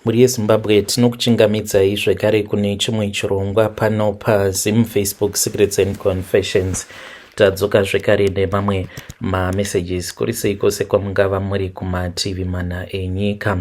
Mhuri yeZimbabwe, tinokuchingamidzai zvekare kune chimwe chirongwa pano paZim Facebook Secrets and Confessions. Tadzoka zvekare nemamwe mamessages. Kuri sei kwose kwamungava muri kumativi mana enyika?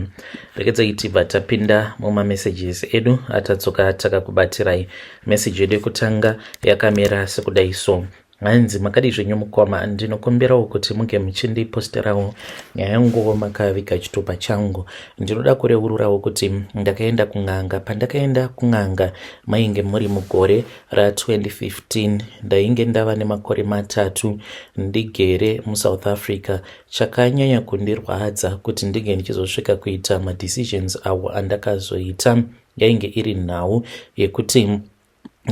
Regedzai tibva tapinda mumamessages edu atadzoka takakubatirai. Message yedu yekutanga yakamira sekudai so. Hanzi makadii zvenyu mukoma, ndinokumbirawo kuti munge muchindiposterawo nyaya yanguwo makaviga chitupa changu. Ndinoda kureururawo kuti ndakaenda kun'anga. Pandakaenda kun'anga mainge muri mugore ra2015, ndainge ndava nemakore 3 ndigere muSouth Africa. Chakanyanya kundirwadza kuti ndinge ndichizosvika kuita madecisions awo andakazoita yainge iri nhau yekuti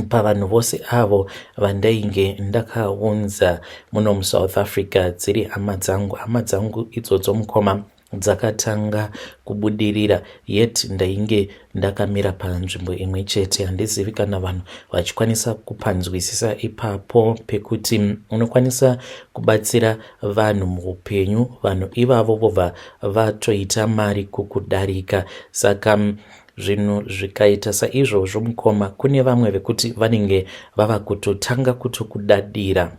pavanhu vose avo vandainge ndakaunza muno muSouth Africa dziri hama dzangu. Hama dzangu idzodzo mukoma dzakatanga kubudirira, yet ndainge ndakamira panzvimbo imwe chete. Handizivi kana vanhu vachikwanisa kupanzwisisa ipapo pekuti unokwanisa kubatsira vanhu muupenyu, vanhu ivavo vobva vatoita mari kukudarika. Saka zvinhu zvikaita saizvozvo mukoma, kune vamwe vekuti vanenge vava kutotanga kutokudadira.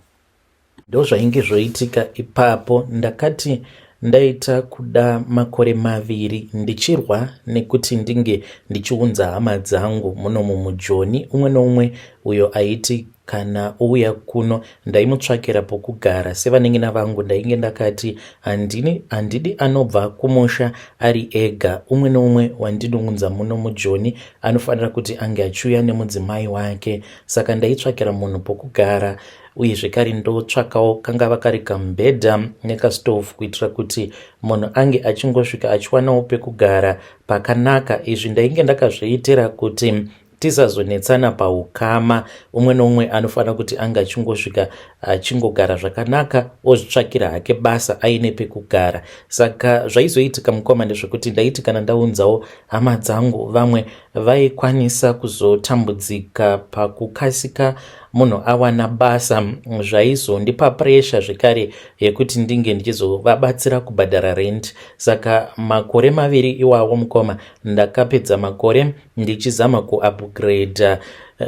Ndozvainge zvoitika ipapo. Ndakati ndaita kuda makore 2 ndichirwa nekuti ndinge ndichiunza hama dzangu munomu muJoni. Umwe noumwe uyo aiti kana ouya kuno ndaimutsvakira pokugara. Sevaneng'ina vangu ndainge ndakati handini, handidi anobva kumusha ari ega. Umwe noumwe wandinounza muno muJoni anofanira kuti ange achiuya nemudzimai wake. Saka ndaitsvakira munhu pokugara, uye zvekare ndotsvakawo kangava kari kamubhedha nekastovhu kuitira kuti munhu ange achingosvika achiwanawo pekugara pakanaka. Izvi ndainge ndakazviitira kuti tisazonetsana paukama. Umwe noumwe anofanira kuti ange achingosvika achingogara zvakanaka, ozvitsvakira hake basa aine pekugara. Saka zvaizoitika mukoma ndezvekuti ndaiti kana ndaunzawo hama dzangu, vamwe vaikwanisa kuzotambudzika pakukasika munhu awana basa. Zvaizondipa puresha zvekare yekuti ndinge ndichizovabatsira kubhadhara rent. Saka makore 2 iwawo mukoma, ndakapedza makore ndichizama kuupgrade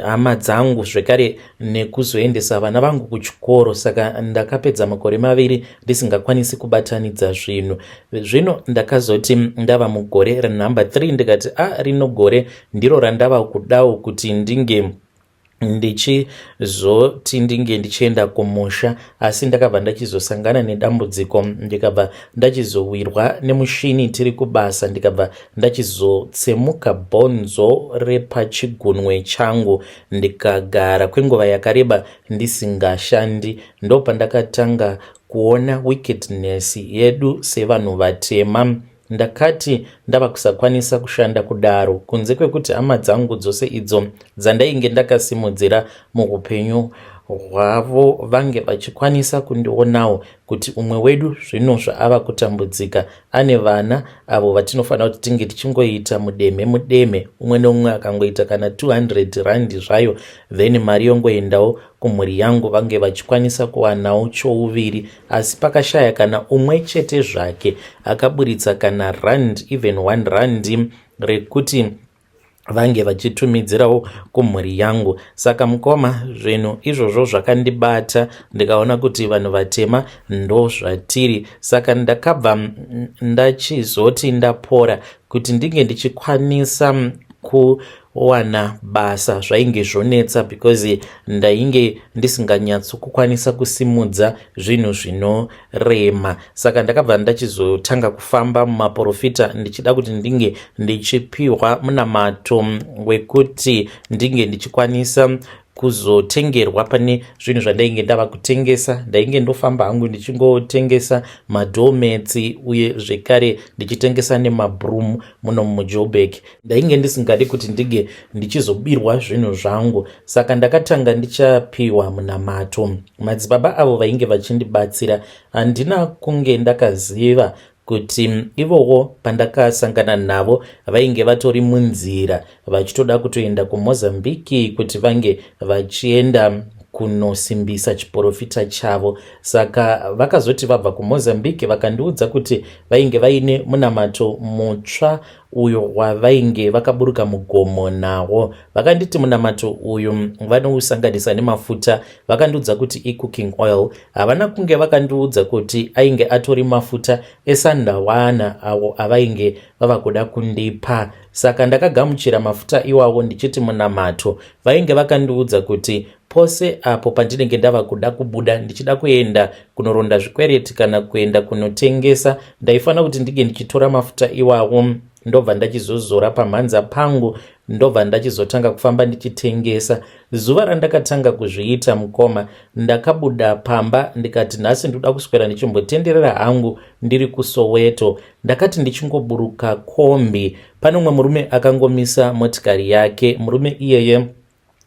hama dzangu zvekare nekuzoendesa vana vangu kuchikoro. Saka ndakapedza makore 2 ndisingakwanisi kubatanidza zvinhu. Zvino ndakazoti ndava mugore renumber 3, ndikati a rino gore ndiro randava kudawo kuti ndinge ndichizoti ndinge ndichienda kumusha. Asi ndakabva ndachizosangana nedambudziko, ndikabva ndachizowirwa nemushini tiri kubasa, ndikabva ndachizotsemuka bhonzo repachigunwe changu, ndikagara kwenguva yakareba ndisingashandi. Ndopandakatanga kuona wickedness yedu sevanhu vatema. Ndakati ndava kusakwanisa kushanda kudaro, kunze kwekuti hama dzangu dzose idzo dzandainge ndakasimudzira muupenyu hwavo vange vachikwanisa kundionawo kuti umwe wedu zvino zvaava kutambudzika ane vana avo vatinofanira kuti tinge tichingoita mudemhe mudemhe, umwe neumwe akangoita kana 200 rand zvayo, then mari yongoendawo kumhuri yangu, vange vachikwanisa kuwanawo chouviri. Asi pakashaya kana umwe chete zvake akaburitsa kana rand, even 1 rand rekuti vange vachitumidzirawo kumhuri yangu. Saka mukoma, zvinhu izvozvo zvakandibata, ndikaona kuti vanhu vatema ndo zvatiri. Saka ndakabva ndachizoti ndapora kuti ndinge ndichikwanisa kuwana basa zvainge zvonetsa, because ndainge ndisinganyatsokukwanisa kusimudza zvinhu zvinorema. Saka ndakabva ndachizotanga kufamba mumaprofita ndichida kuti ndinge ndichipiwa munamato wekuti ndinge ndichikwanisa kuzotengerwa pane zvinhu zvandainge ndava kutengesa. Ndainge ndofamba hangu ndichingotengesa madoormats, uye zvekare ndichitengesa nemabroom muno muJoburg. Ndainge ndisingadi kuti ndinge ndichizobirwa zvinhu zvangu. Saka ndakatanga ndichapiwa munamato. Madzibaba avo vainge vachindibatsira, handina kunge ndakaziva kuti ivowo pandakasangana navo vainge vatori munzira vachitoda kutoenda kuMozambique kuti vange vachienda kunosimbisa chiprofita chavo. Saka vakazoti vabva kuMozambique vakandiudza kuti vainge vaine munamato mutsva. uyo wavainge vakaburuka mugomo nawo. Vakanditi munamato uyu vanousanganisa nemafuta, vakandiudza kuti icooking oil. Havana kunge vakandiudza kuti ainge atori mafuta esandawana awo avainge vava kuda kundipa. Saka ndakagamuchira mafuta iwawo ndichiti munamato. Vainge vakandiudza kuti pose apo pandinenge ndava kuda kubuda ndichida kuenda kunoronda zvikwereti kana kuenda kunotengesa, ndaifanira kuti ndinge ndichitora mafuta iwawo, ndobva ndachizozora pamhanza pangu, ndobva ndachizotanga kufamba ndichitengesa. Zuva randakatanga kuzviita, mukoma, ndakabuda pamba ndikati nhasi ndoda kuswera ndichimbotenderera hangu ndiri kuSoweto. Ndakati ndichingoburuka kombi, pane umwe murume akangomisa motikari yake. Murume iyeye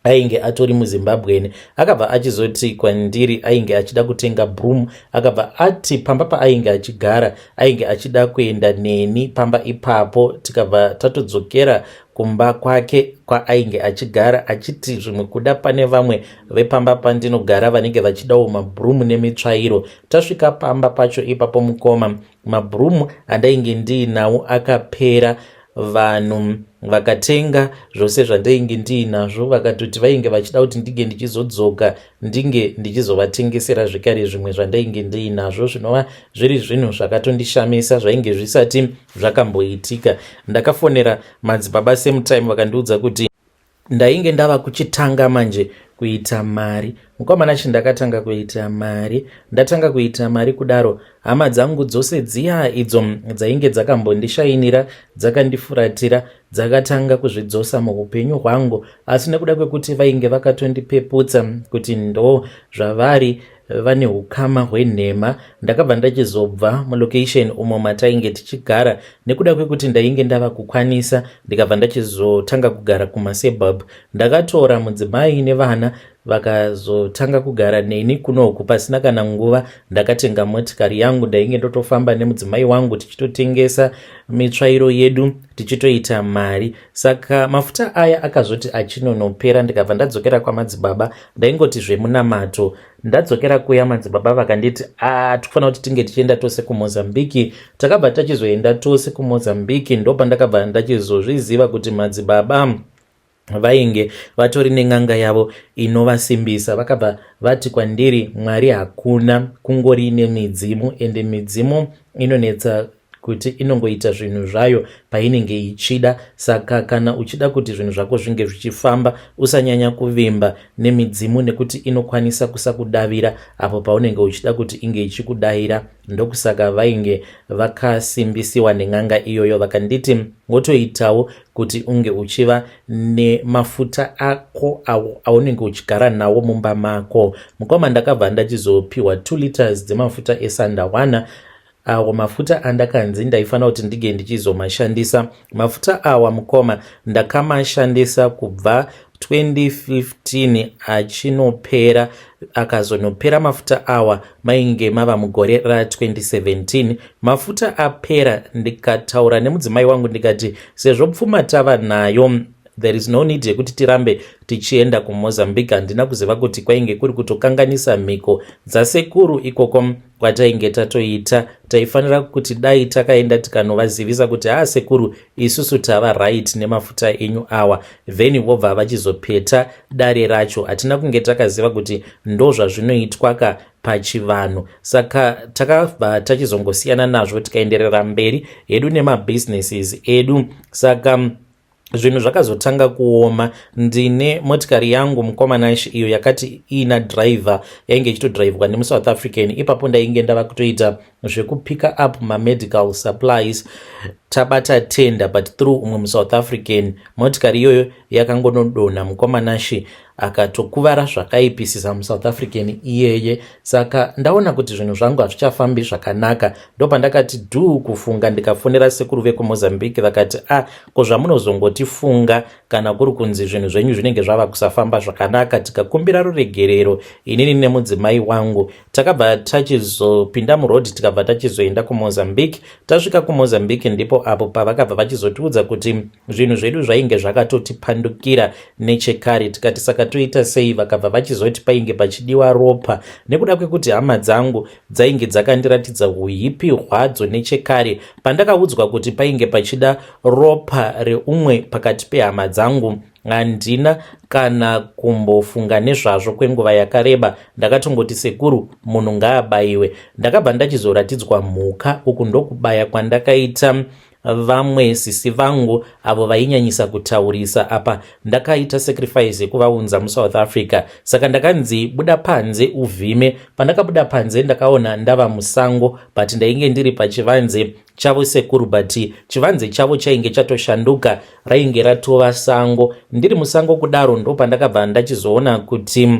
ainge atori muZimbabweni. Akabva achizoti kwandiri ainge achida kutenga broom. Akabva ati pamba paainge achigara ainge achida kuenda neni pamba ipapo. Tikabva tatodzokera kumba kwake kwaainge achigara, achiti zvimwe kuda pane vamwe vepamba pandinogara vanenge vachidawo mabroom nemitsvairo. Tasvika pamba pacho ipapo, mukoma, mabroom andainge ndiinawo akapera. Vanhu vakatenga zvose zvandainge ndiinazvo, vakatoti vainge vachida kuti ndinge ndichizodzoka, ndinge ndichizovatengesera zvekare zvimwe zvandainge ndiinazvo, zvinova zviri zvinhu zvakatondishamisa, zvainge zvisati zvakamboitika. Ndakafonera madzibaba same time, vakandiudza kuti ndainge ndava kuchitanga manje kuita mari. Mukomana chi, ndakatanga kuita mari. Ndatanga kuita mari kudaro, hama dzangu dzose dziya idzo dzainge dzakambondishayinira, dzakandifuratira, dzakatanga kuzvidzosa muupenyu hwangu. Asi nekuda kwekuti vainge vakatondipeputsa kuti ndo zvavari, vane ukama hwenhema, ndakabva ndachizobva mulocation umo matainge tichigara. Nekuda kwekuti ndainge ndava kukwanisa, ndikabva ndachizotanga kugara kumasuburb. Ndakatora mudzimai nevana, vakazotanga kugara neni kunoku. Pasina kana nguva ndakatenga motikari yangu. Ndainge ndotofamba nemudzimai wangu tichitotengesa mitsvairo yedu, tichitoita mari. Saka mafuta aya akazoti achinonopera, ndikabva ndadzokera kwamadzibaba. Ndaingoti zvemunamato. Ndadzokera kuya, madzibaba vakanditi a tikufanira kuti tinge tichienda tose kuMozambiki. Takabva tachizoenda tose kuMozambiki. Ndopandakabva ndachizozviziva kuti madzibaba vainge vatori nen'anga yavo inovasimbisa. Vakabva vati kwandiri Mwari hakuna, kungori nemidzimu, ende midzimu inonetsa kuti inongoita zvinhu zvayo painenge ichida. Saka kana uchida kuti zvinhu zvako zvinge zvichifamba, usanyanya kuvimba nemidzimu, nekuti inokwanisa kusakudavira apo paunenge uchida kuti inge ichikudayira. Ndokusaka vainge vakasimbisiwa nen'anga iyoyo. Vakanditi wotoitawo kuti unge uchiva nemafuta ako awo aunenge uchigara nawo mumba mako. Mukoma, ndakabva ndachizopiwa 2 liters dzemafuta esandawana, awo mafuta andakanzi ndaifanira kuti ndinge ndichizomashandisa. Mafuta awa, mukoma, ndakamashandisa kubva 2015 achinopera. Akazonopera mafuta awa mainge mava mugore ra2017. Mafuta apera, ndikataura nemudzimai wangu ndikati sezvo pfuma tava nayo, there is no need yekuti tirambe tichienda kuMozambique. Handina kuziva kuti kwainge kuri kutokanganisa mhiko dzasekuru ikoko kwatainge tatoita. Taifanira kuti dai takaenda tikanovazivisa kuti haa, sekuru, isusu tava right nemafuta enyu awa, then vobva vachizopeta dare racho. Hatina kunge takaziva kuti ndo zvazvinoitwa ka pachivanhu. Saka takabva tachizongosiyana nazvo, tikaenderera mberi hedu nemabusinesses edu. Saka zvinhu zvakazotanga kuoma. Ndine motikari yangu, mukomanashi, iyo yakati iina driver, yainge ichitodhiraivhwa nemuSouth African. Ipapo ndainge ndava kutoita zvekupicka up mamedical supplies. Tabata tender, but through umwe muSouth African. Motikari iyoyo yakangonodonha, mukomanashi, akatokuvara zvakaipisisa muSouth African iyeye. Saka ndaona kuti zvinhu zvangu hazvichafambi zvakanaka, ndopandakati dhuu kufunga, ndikafonera sekuru vekuMozambique. Vakati, "A ah, ko zvamunozongotifunga kana kuri kunzi zvinhu zvenyu zvinenge zvava kusafamba zvakanaka?" Tikakumbira ruregerero inini nemudzimai wangu. Takabva tachizopinda murodhi, tikabva tachizoenda kuMozambique. Tasvika kuMozambique ndipo ndipo apo pavakabva vachizotiudza kuti zvinhu zvedu zvainge zvakatotipandukira nechekare. Tikati saka toita sei? Vakabva vachizoti painge pachidiwa ropa nekuda kwekuti hama dzangu dzainge dzakandiratidza huipi hwadzo nechekare. Pandakaudzwa kuti painge pachida ropa reumwe pakati pehama dzangu, handina kana kumbofunga nezvazvo kwenguva yakareba. Ndakatongoti sekuru, munhu ngaabayiwe. Ndakabva ndachizoratidzwa mhuka. Uku ndokubaya kwandakaita vamwe sisi vangu avo vainyanyisa kutaurisa. Apa ndakaita sacrifice yekuvaunza muSouth Africa. Saka ndakanzi buda panze uvhime. Pandakabuda panze, ndakaona ndava musango, but ndainge ndiri pachivanze chavo sekuru, but chivanze chavo chainge chatoshanduka, rainge ratova sango. Ndiri musango kudaro, ndo pandakabva ndachizoona kuti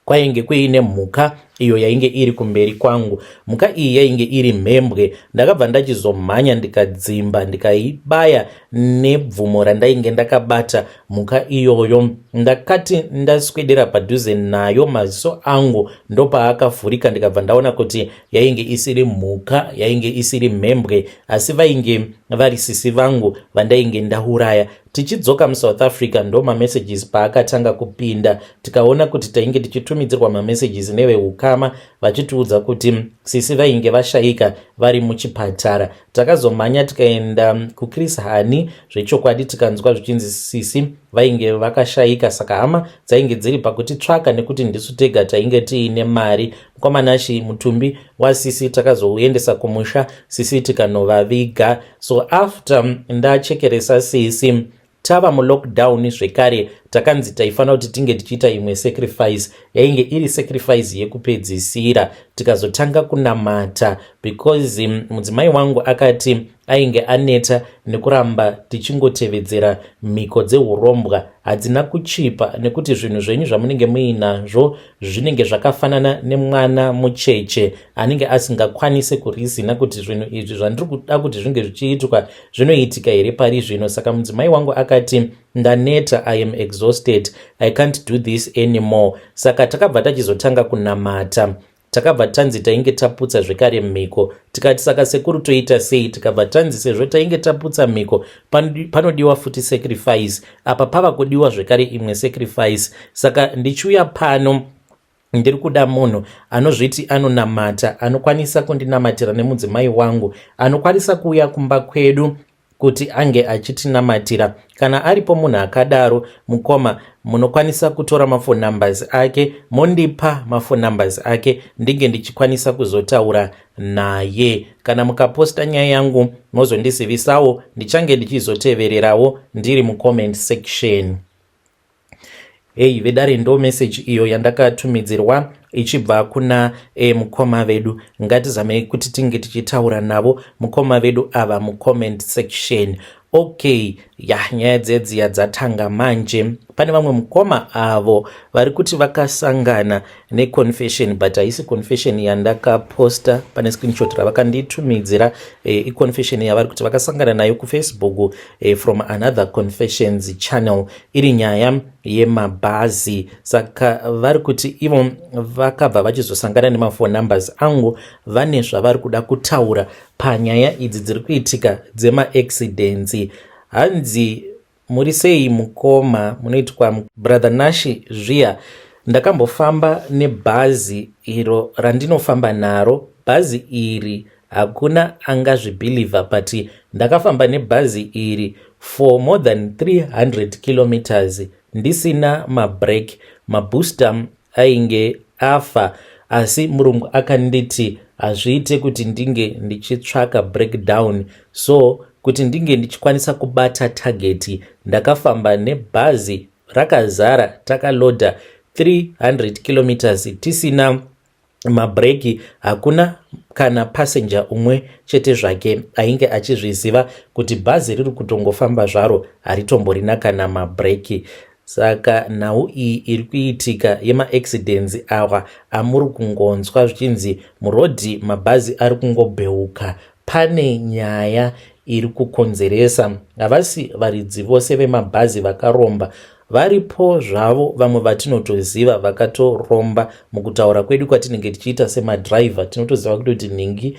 kwainge kuine mhuka iyo yainge iri kumberi kwangu. Mhuka iyi yainge iri mhembwe. Ndakabva ndachizomhanya, ndikadzimba, ndikaibaya nebvumo randainge ndakabata mhuka iyoyo. Ndakati ndaswedera padhuze nayo, maziso angu ndopaakavhurika, ndikabva ndaona kuti yainge isiri mhuka, yainge isiri mhembwe, asi vainge vari sisi vangu vandainge ndauraya. Tichidzoka muSouth Africa, ndo mamessages paakatanga kupinda. Tikaona kuti tainge tichitumidzirwa mamessages neveukama vachitiudza kuti sisi vainge vashayika vari muchipatara. Takazomhanya tikaenda kuChris Hani zvechokwadi, tikanzwa zvichinzi sisi vainge vakashayika. Saka hama dzainge dziri pakutitsvaka nekuti ndisu tega tainge tiine mari. Mukwamanashi, mutumbi wasisi takazouendesa kumusha, sisi tikanovaviga. So after ndachekeresa sisi, tava mulockdown zvekare, takanzi taifanira kuti tinge tichiita imwe sacrifice. Yainge iri sacrifice yekupedzisira. Tikazotanga kunamata because mudzimai wangu akati ainge aneta nekuramba tichingotevedzera mhiko dzeurombwa. Hadzina kuchipa, nekuti zvinhu zvenyu zvamunenge muinazvo zvinenge zvakafanana nemwana mucheche anenge asingakwanisi kureasona kuti zvinhu izvi zvandiri kuda kuti zvinge zvichiitwa zvinoitika here pari zvino. Saka mudzimai wangu akati, "Ndaneta, I am exhausted, I can't do this anymore." Saka takabva tachizotanga kunamata. Takabva tanzi tainge taputsa zvekare mhiko. Tikati saka sekuru, toita sei? Tikabva tanzi sezvo tainge taputsa mhiko, panodiwa futi sacrifice. Apa pava kudiwa zvekare imwe sacrifice. Saka ndichiuya pano, ndiri kuda munhu anozviti anonamata, anokwanisa kundinamatira nemudzimai wangu, anokwanisa kuuya kumba kwedu kuti ange achitinamatira. Kana aripo munhu akadaro, mukoma, munokwanisa kutora maphone numbers ake, mondipa maphone numbers ake, ndinge ndichikwanisa kuzotaura naye. Kana mukaposta nyaya yangu, mozondizivisawo, ndichange ndichizotevererawo ndiri mucomment section. Hei vedare, ndo message iyo yandakatumidzirwa ichibva kuna mukoma vedu. Ngatizamei kuti tinge tichitaura navo mukoma vedu ava mucomment section. Okay, ya, nyaya dzedziya dzatanga manje. Pane vamwe mukoma avo vari kuti vakasangana neconfession, but haisi confession yandakaposta. Pane screenshot ravakanditumidzira, iconfession yavari kuti vakasangana nayo kuFacebook from another confessions channel, iri nyaya yemabhazi. Saka vari kuti ivo vakabva vachizosangana nemaphone numbers angu, vane zvavari kuda kutaura panyaya idzi dziri kuitika dzemaaccidents. Hanzi, "Muri sei mukoma?" Munoitwa Brother Nashi zviya. "Ndakambofamba nebhazi iro randinofamba naro. Bhazi iri hakuna angazvibhilivha, but ndakafamba nebhazi iri for more than 300 kilometers ndisina mabreak. Mabooster ainge afa, asi murungu akanditi hazviite kuti ndinge ndichitsvaka breakdown, so kuti ndinge ndichikwanisa kubata target. Ndakafamba nebhazi rakazara, takalodha 300 kilometers tisina mabhureki. Hakuna kana passenger umwe chete zvake ainge achizviziva kuti bhazi riri kutongofamba zvaro, haritomborina kana mabhureki. Saka nhau iyi iri kuitika yemaaccidents awa amuri kungonzwa zvichinzi murodhi mabhazi ari kungobheuka, pane nyaya iri kukonzeresa. Havasi varidzi vose vemabhazi vakaromba. Varipo zvavo vamwe vatinotoziva vakatoromba. Mukutaura kwedu kwatinenge tichiita semadhiraivha, tinotoziva kuti nhingi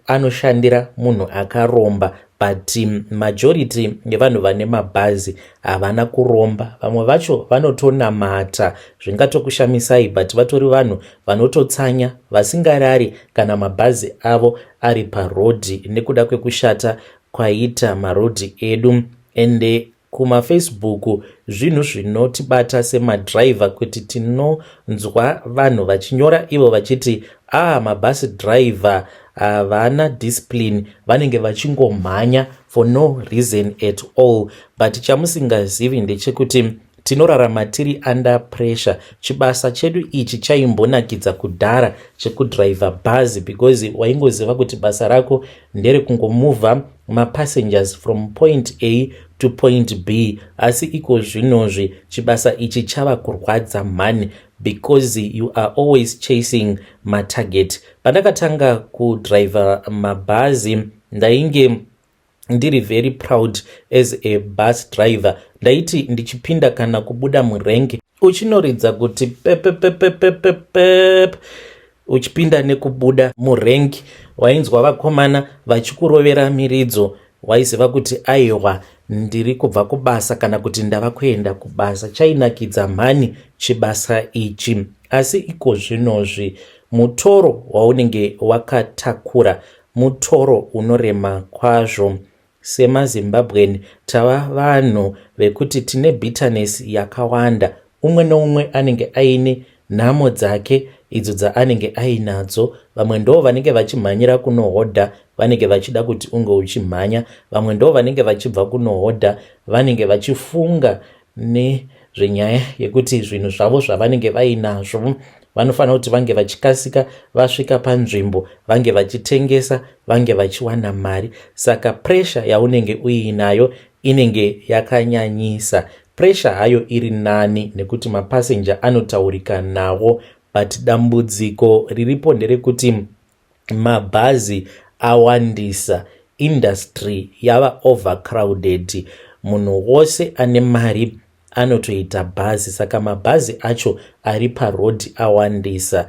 Anoshandira munhu akaromba, but majority yevanhu vane mabhazi havana kuromba. Vamwe vacho vanotonamata, zvingatokushamisai, but vatori vanhu vanototsanya vasingarari kana mabhazi avo ari parodhi nekuda kwekushata kwaita marodhi edu. Ende kumaFacebook zvinhu zvinotibata semadhiraivha kuti tinonzwa vanhu vachinyora ivo vachiti, "A ah, mabhasi driver havana discipline, vanenge vachingomhanya for no reason at all." But chamusingazivi ndechekuti tinorarama tiri under pressure. Chibasa chedu ichi chaimbonakidza kudhara, chekudhiraivha bhazi, because waingoziva kuti basa rako nderekungomuvha mapassengers from point A to point B. Asi iko zvinozvi chibasa ichi chava kurwadza mhani, because you are always chasing matarget. Pandakatanga kudhiraivha mabhazi, ndainge ndiri very proud as a bus driver. Ndaiti ndichipinda kana kubuda murank, uchinoridza kuti pepepepepepep uchipinda nekubuda murank, wainzwa vakomana vachikurovera miridzo, waiziva kuti aiwa, ndiri kubva kubasa kana kuti ndava kuenda kubasa. Chainakidza mhani chibasa ichi. Asi iko zvinozvi mutoro waunenge wakatakura mutoro unorema kwazvo. SemaZimbabwean tava vanhu vekuti tine bitterness yakawanda. Umwe neumwe anenge aine nhamo dzake idzo dzaanenge ainadzo. Vamwe ndo vanenge vachimhanyira kunohodha, vanenge vachida kuti unge uchimhanya. Vamwe ndo vanenge vachibva kunohodha, vanenge vachifunga nezvenyaya yekuti zvinhu zvavo zvavanenge vainazvo vanofanira kuti vange vachikasika vasvika panzvimbo, vange vachitengesa, vange vachiwana mari. Saka pressure yaunenge uinayo inenge yakanyanyisa. Pressure hayo iri nani nekuti mapasenja anotaurika nawo, but dambudziko riripo nderekuti mabhazi awandisa, industry yava overcrowded. Munhu wose ane mari anotoita bhazi, saka mabhazi acho ari parodhi awandisa.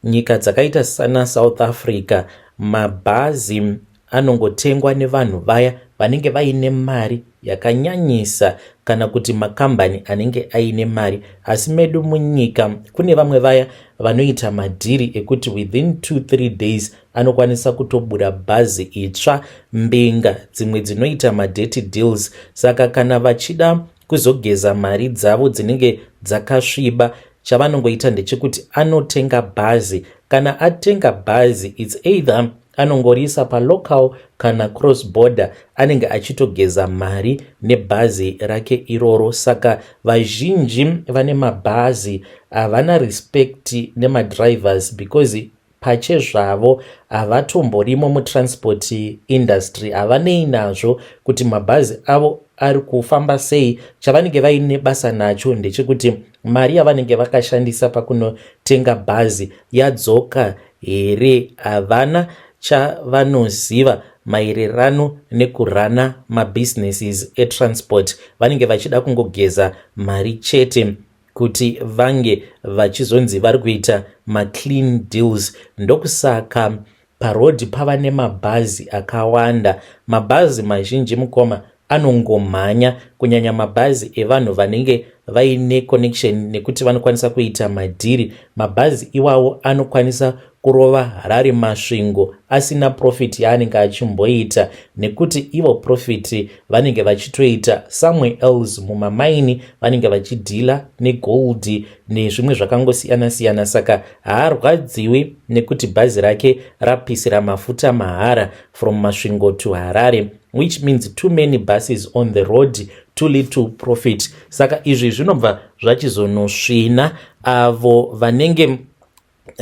Nyika dzakaita sana South Africa, mabhazi anongotengwa nevanhu vaya vanenge vaine mari yakanyanyisa kana kuti makambani anenge aine mari. Asi medu munyika kune vamwe vaya vanoita madhiri ekuti within 2-3 days anokwanisa kutobuda bhazi itsva. Mbinga dzimwe dzinoita madirty deals, saka kana vachida kuzogeza mari dzavo dzinenge dzakasviba, chavanongoita ndechekuti anotenga bhazi. Kana atenga bhazi, it's either anongoriisa palocal kana cross border, anenge achitogeza mari nebhazi rake iroro. Saka vazhinji vane mabhazi havana respect nemadrivers, because pachezvavo havatomborimo mutransport industry, havanei nazvo kuti mabhazi avo ari kufamba sei. Chavanenge vaine basa nacho ndechekuti mari yavanenge vakashandisa pakunotenga bhazi yadzoka here. Havana chavanoziva maererano nekurana mabusinesses etransport. Vanenge vachida kungogeza mari chete kuti vange vachizonzi vari kuita maclean deals. Ndokusaka parodhi pava nemabhazi akawanda. Mabhazi mazhinji, mukoma, anongomhanya, kunyanya mabhazi evanhu vanenge vaine connection nekuti vanokwanisa kuita madhiri. Mabhazi iwawo anokwanisa kurova Harare Masvingo asina profit yaanenge achimboita, nekuti ivo profit vanenge vachitoita somewhere else, mumamaini vanenge vachidhila negold nezvimwe zvakangosiyana-siyana. Saka haarwadziwi nekuti bhazi rake rapisira mafuta mahara from Masvingo to Harare, which means too many buses on the road, too little profit. Saka izvi zvinobva zvachizonosvina avo vanenge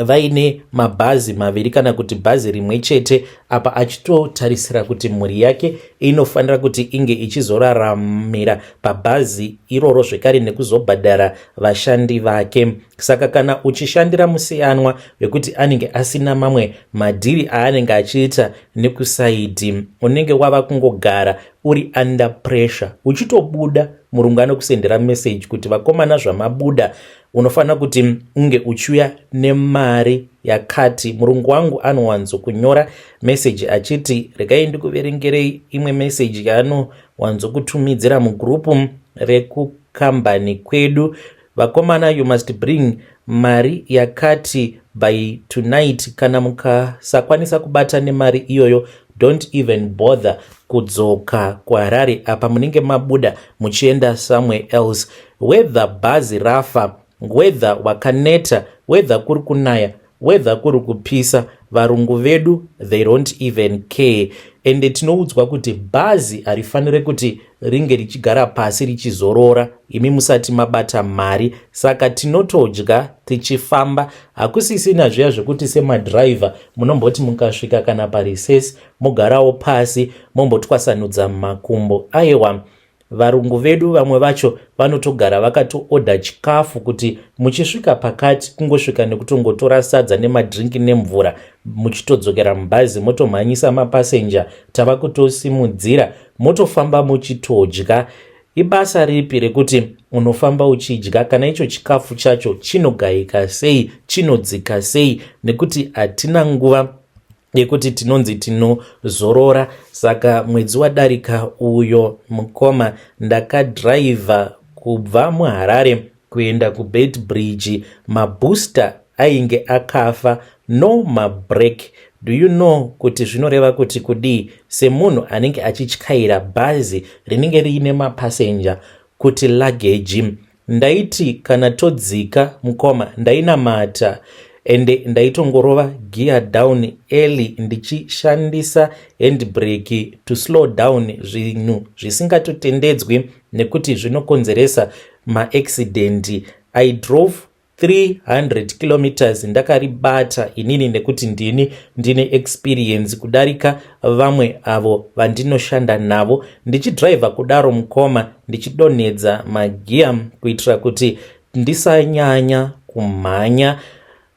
vaine mabhazi maviri kana kuti bhazi rimwe chete, apa achitotarisira kuti mhuri yake inofanira kuti inge ichizoraramira pabhazi iroro zvekare nekuzobhadhara vashandi vake. Saka kana uchishandira musiyanwa wekuti anenge asina mamwe madhiri aanenge achiita nekusaidhi, unenge wava kungogara uri under pressure. Uchitobuda, murungu anokusendera message kuti, "Vakomana, zvamabuda Unofanira kuti unge uchiuya nemari yakati. Murungu wangu anowanzokunyora meseji achiti, regai ndikuverengerei imwe meseji yaanowanzokutumidzira mugurupu rekukambani kwedu: "Vakomana, you must bring mari yakati by tonight. Kana mukasakwanisa kubata nemari iyoyo, don't even bother kudzoka kuHarare. Apa munenge mabuda muchienda somewhere else." Whether bhazi rafa, whether wakaneta, whether kuri kunaya, whether kuri kupisa, varungu vedu, they don't even care. Ende tinoudzwa kuti bhazi harifaniri kuti ringe richigara pasi richizorora imi musati mabata mari. Saka tinotodya tichifamba. Hakusisina zviya zvekuti semadhiraivha munomboti mukasvika kana parecess mogarawo pasi, mombotwasanudza makumbo. Aiwa, varungu vedu vamwe vacho vanotogara vakatoodha chikafu kuti muchisvika pakati, kungosvika nekutongotora sadza nemadhiringi nemvura, muchitodzokera mubhazi, motomhanyisa mapasenja, tava kutosimudzira, motofamba muchitodya. Ibasa ripi rekuti unofamba uchidya? Kana icho chikafu chacho chinogayika sei, chinodzika sei? Nekuti hatina nguva yekuti tinonzi tinozorora. Saka mwedzi wadarika uyo, mukoma, ndakadhiraivha kubva muHarare kuenda kuBeitbridge. Mabooster ainge akafa, no mabrake. Do you know kuti zvinoreva kuti kudii semunhu anenge achityaira bhazi rinenge riine mapasenja kuti luggage? Ndaiti kana todzika, mukoma, ndainamata, ende ndaitongorova gear down early ndichishandisa handbrake to slow down, zvinhu zvisingatotendedzwi nekuti zvinokonzeresa maaccident. I drove 300 kilometers ndakaribata inini, nekuti ndini ndine experience kudarika vamwe avo vandinoshanda navo. Ndichidhiraivha kudaro, mukoma, ndichidonhedza magiya kuitira kuti ndisanyanya kumhanya.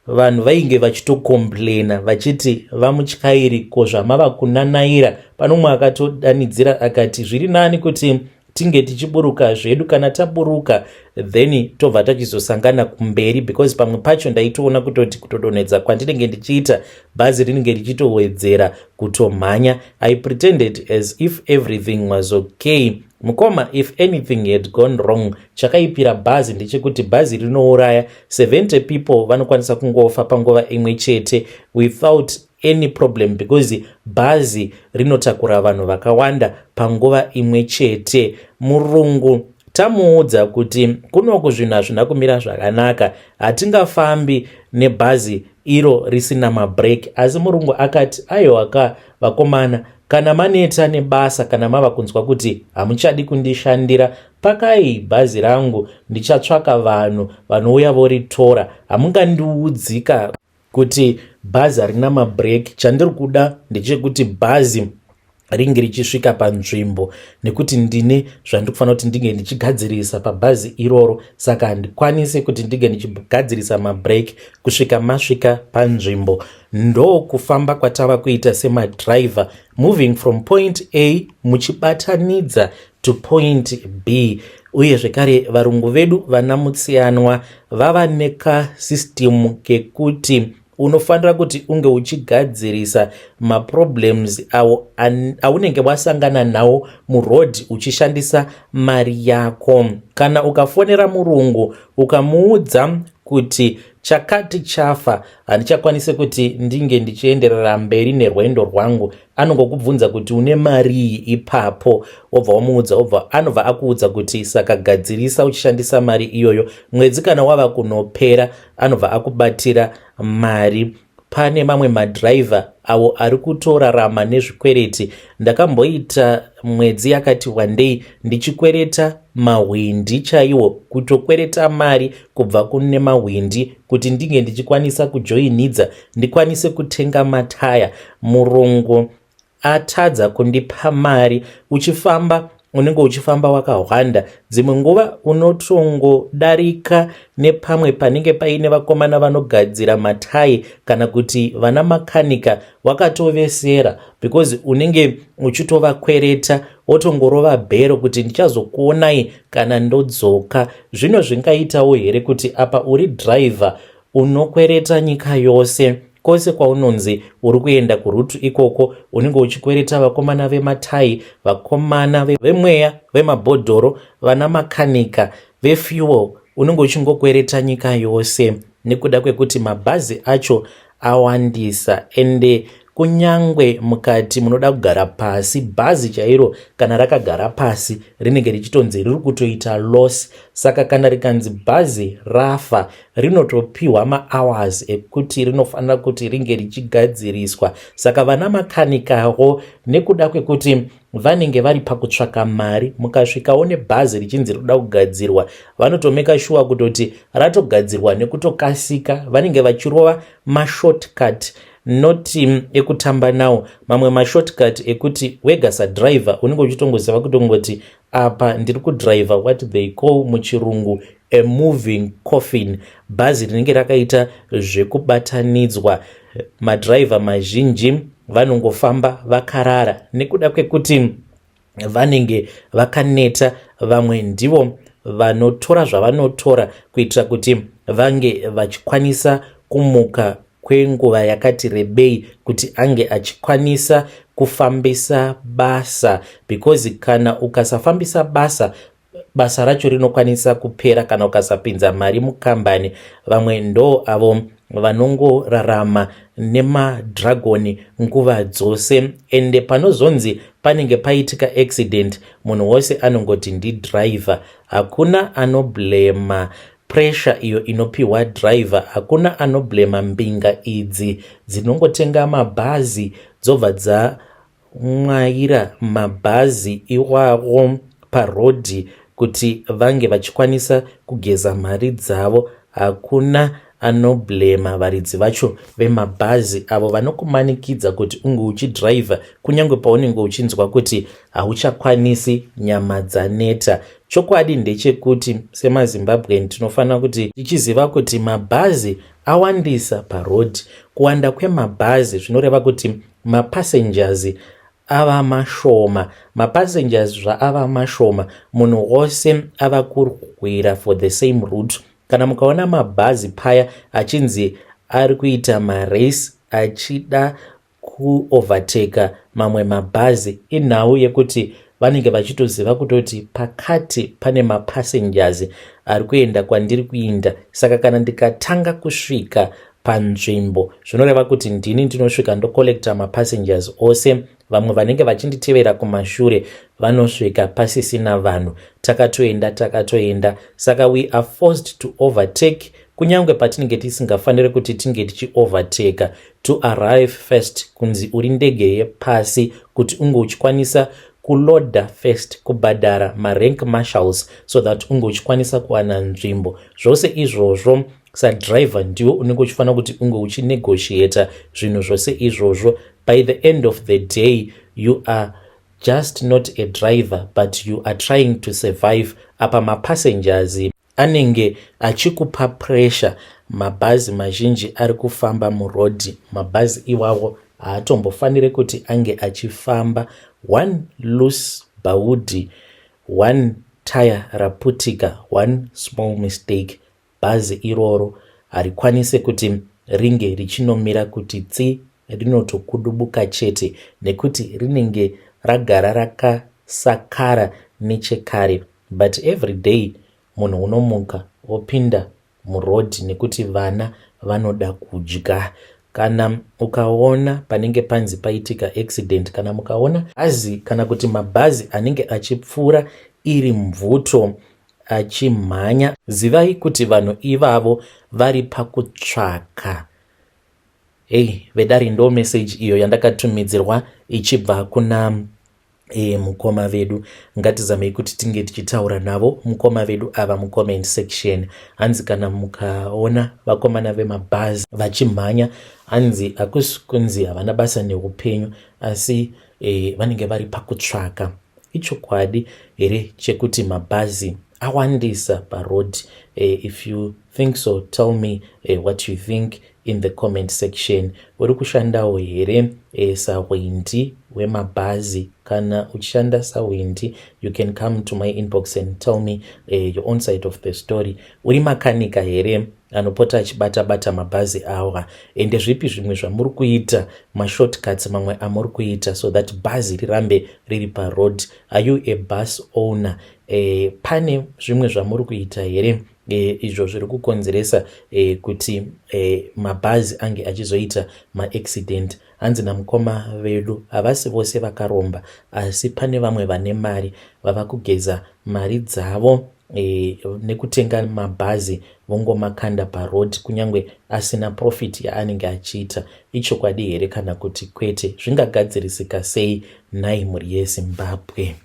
Vanhu vainge vachitocomplaina vachiti, "Vamutyairi, ko zvamava kunanaira?" Pano umwe akatodanidzira akati, "Zviri nani kuti tinge tichiburuka zvedu. Kana taburuka, then tobva tachizosangana kumberi," because pamwe pacho ndaitoona kutoti kutodonhedza kwandinenge ndichiita, bhazi rinenge richitowedzera kutomhanya. I pretended as if everything was okay. Mukoma, if anything had gone wrong, chakaipira bhazi ndechekuti bhazi rinouraya 70 people. Vanokwanisa kungofa panguva imwe chete without any problem, because bhazi rinotakura vanhu vakawanda panguva imwe chete. Murungu tamuudza kuti kunoku zvinhu hazvina kumira zvakanaka, hatingafambi nebhazi iro risina mabrake. Asi murungu akati, "Aiwa ka vakomana, kana maneta nebasa, kana mava kunzwa kuti hamuchadi kundishandira, pakai bhazi rangu, ndichatsvaka vanhu vanouya voritora. Hamungandiudzika kuti bhazi harina mabrake. Chandiri kuda ndechekuti bhazi ringe richisvika panzvimbo, nekuti ndine zvandiri kufanira kuti ndinge ndichigadzirisa pabhazi iroro. Saka handikwanisi kuti ndinge ndichigadzirisa mabrake kusvika masvika panzvimbo." Ndokufamba kwatava kuita semadriver, moving from point A muchibatanidza to point B. Uye zvekare varungu vedu vana mutsiyanwa vava nekasystem kekuti unofanira kuti unge uchigadzirisa maproblems awo aunenge wasangana nawo muroad uchishandisa mari yako. Kana ukafonera murungu ukamuudza kuti chakati chafa, handichakwanisi kuti ndinge ndichienderera mberi nerwendo rwangu, anongokubvunza kuti une marii ipapo. Wobva wamuudza, obva anobva akuudza kuti, "Saka gadzirisa uchishandisa mari iyoyo." Mwedzi kana wava kunopera, anobva akubatira mari. Pane mamwe madhiraivha avo ari kutorarama nezvikwereti. Ndakamboita mwedzi yakati wandei ndichikwereta mahwindi chaiwo, kutokwereta mari kubva kune mahwindi kuti ndinge ndichikwanisa kujoinidza, ndikwanise kutenga mataya. Murungu atadza kundipa mari. Uchifamba Unenge uchifamba wakahwanda. Dzimwe nguva unotongodarika nepamwe panenge paine vakomana vanogadzira matai kana kuti vana makanika, wakatovesera because unenge uchitovakwereta, wotongorova bhero kuti ndichazokuonai kana ndodzoka. Zvino zvingaitawo here kuti apa uri dhiraivha unokwereta nyika yose? Kwose kwaunonzi uri kuenda kuroute ikoko, unenge uchikwereta vakomana vematai, vakomana vemweya, vemabhodhoro, vana makanika, vefuel. Unenge uchingokwereta nyika yose nekuda kwekuti mabhazi acho awandisa. Ende kunyangwe mukati munoda kugara pasi, bhazi chairo kana rakagara pasi rinenge richitonzi riri kutoita loss. Saka kana rikanzi bhazi rafa, rinotopiwa mahours ekuti rinofanira kuti ringe richigadziriswa. Saka vana makanikawo, nekuda kwekuti vanenge vari pakutsvaka mari, mukasvikawo nebhazi richinzi rinoda kugadzirwa, vanotomeka sure kutoti ratogadzirwa nekutokasika. Vanenge vachirova mashortcut, not ekutamba nawo, mamwe mashortcut ekuti wega sadriver unenge uchitongoziva kutongoti apa ndiri kudriver what they call muchirungu a moving coffin, bhazi rinenge rakaita zvekubatanidzwa. Madhiraivha mazhinji vanongofamba vakarara nekuda kwekuti vanenge vakaneta. Vamwe ndivo vanotora zvavanotora kuitira kuti vange vachikwanisa kumuka kwenguva yakati rebei kuti ange achikwanisa kufambisa basa, because kana ukasafambisa basa, basa racho rinokwanisa kupera kana ukasapinza mari mukambani. Vamwe ndo avo vanongorarama nemadragoni nguva dzose. Ende panozonzi panenge paitika accident, munhu wose anongoti ndidhiraivha. Hakuna anoblema pressure iyo inopiwa dhiraivha. Hakuna anoblema mbinga idzi dzinongotenga mabhazi, dzobva dzamwaira mabhazi iwawo parodhi kuti vange vachikwanisa kugeza mari dzavo. Hakuna anoblema varidzi vacho vemabhazi avo vanokumanikidza kuti unge uchidhiraivha kunyange paunenge uchinzwa kuti hauchakwanisi, nyama dzaneta. Chokwadi ndechekuti semaZimbabwean tinofanira kuti tichiziva kuti mabhazi awandisa parodhi. Kuwanda kwemabhazi zvinoreva kuti mapassengers ava mashoma. Mapassengers zvaava mashoma, munhu wose ava kurwira for the same route. Kana mukaona mabhazi paya achinzi ari kuita marace achida kuovertaka mamwe mabhazi, inhau yekuti vanenge vachitoziva kutoti pakati pane mapassengers ari kuenda kwandiri kuinda. Saka kana ndikatanga kusvika panzvimbo, zvinoreva kuti ndini ndinosvika ndocollecta mapassengers ose. Vamwe vanenge vachinditevera kumashure vanosvika pasisina vanhu, takatoenda, takatoenda. Saka we are forced to overtake kunyange patinenge tisingafaniri kuti tinge tichiovertaka, to arrive first, kunzi uri ndege yepasi, kuti unge uchikwanisa kuloda first, kubhadhara marank marshals so that unge uchikwanisa kuwana nzvimbo. Zvose izvozvo sadriver ndiwo unenge uchifanira kuti unge uchinegotiata zvinhu zvose izvozvo. By the end of the day, you are just not a driver, but you are trying to survive. Apa mapassengers anenge achikupa pressure. Mabhazi mazhinji ari kufamba murodhi, mabhazi iwawo haatombofaniri kuti ange achifamba. One loose bhaudhi, one tire raputika, one small mistake, bhazi iroro harikwanisi kuti ringe richinomira kuti tsi, rinotokudubuka chete nekuti rinenge ragara rakasakara nechekare. But every day munhu unomuka wopinda murodhi nekuti vana vanoda kudya. Kana ukaona panenge panzi paitika accident, kana mukaona bhazi kana kuti mabhazi anenge achipfuura iri mvuto achimhanya, zivai kuti vanhu ivavo vari pakutsvaka. Hei vedari, ndo meseji iyo yandakatumidzirwa ichibva kuna mukoma vedu. Ngatizamei kuti tinge tichitaura navo mukoma vedu ava mucomment section. Hanzi kana mukaona vakomana vemabhazi vachimhanya, hanzi hakusi kunzi havana basa neupenyu, asi vanenge vari pakutsvaka. Ichokwadi here chekuti mabhazi awandisa paroad? If you think so, tell me what you think in the comment section. Uri kushandawo here sahwindi wemabhazi? Kana uchishanda sahwindi, you can come to my inbox and tell me your own side of the story. Uri makanika here anopota achibata bata mabhazi awa? Ende zvipi zvimwe zvamuri kuita, mashortcuts mamwe amuri kuita so that bhazi rirambe riri paroad? Are you a bus owner? Pane zvimwe zvamuri kuita here izvo zviri kukonzeresa kuti mabhazi ange achizoita maaccident? Hanzi namukoma vedu, havasi vose vakaromba, asi pane vamwe vane mari vava kugeza mari dzavo nekutenga mabhazi, vongomakanda paroad kunyange asina profit yaanenge achiita. Ichokwadi here kana kuti kwete? Zvingagadzirisika sei nhai, mhuri yeZimbabwe?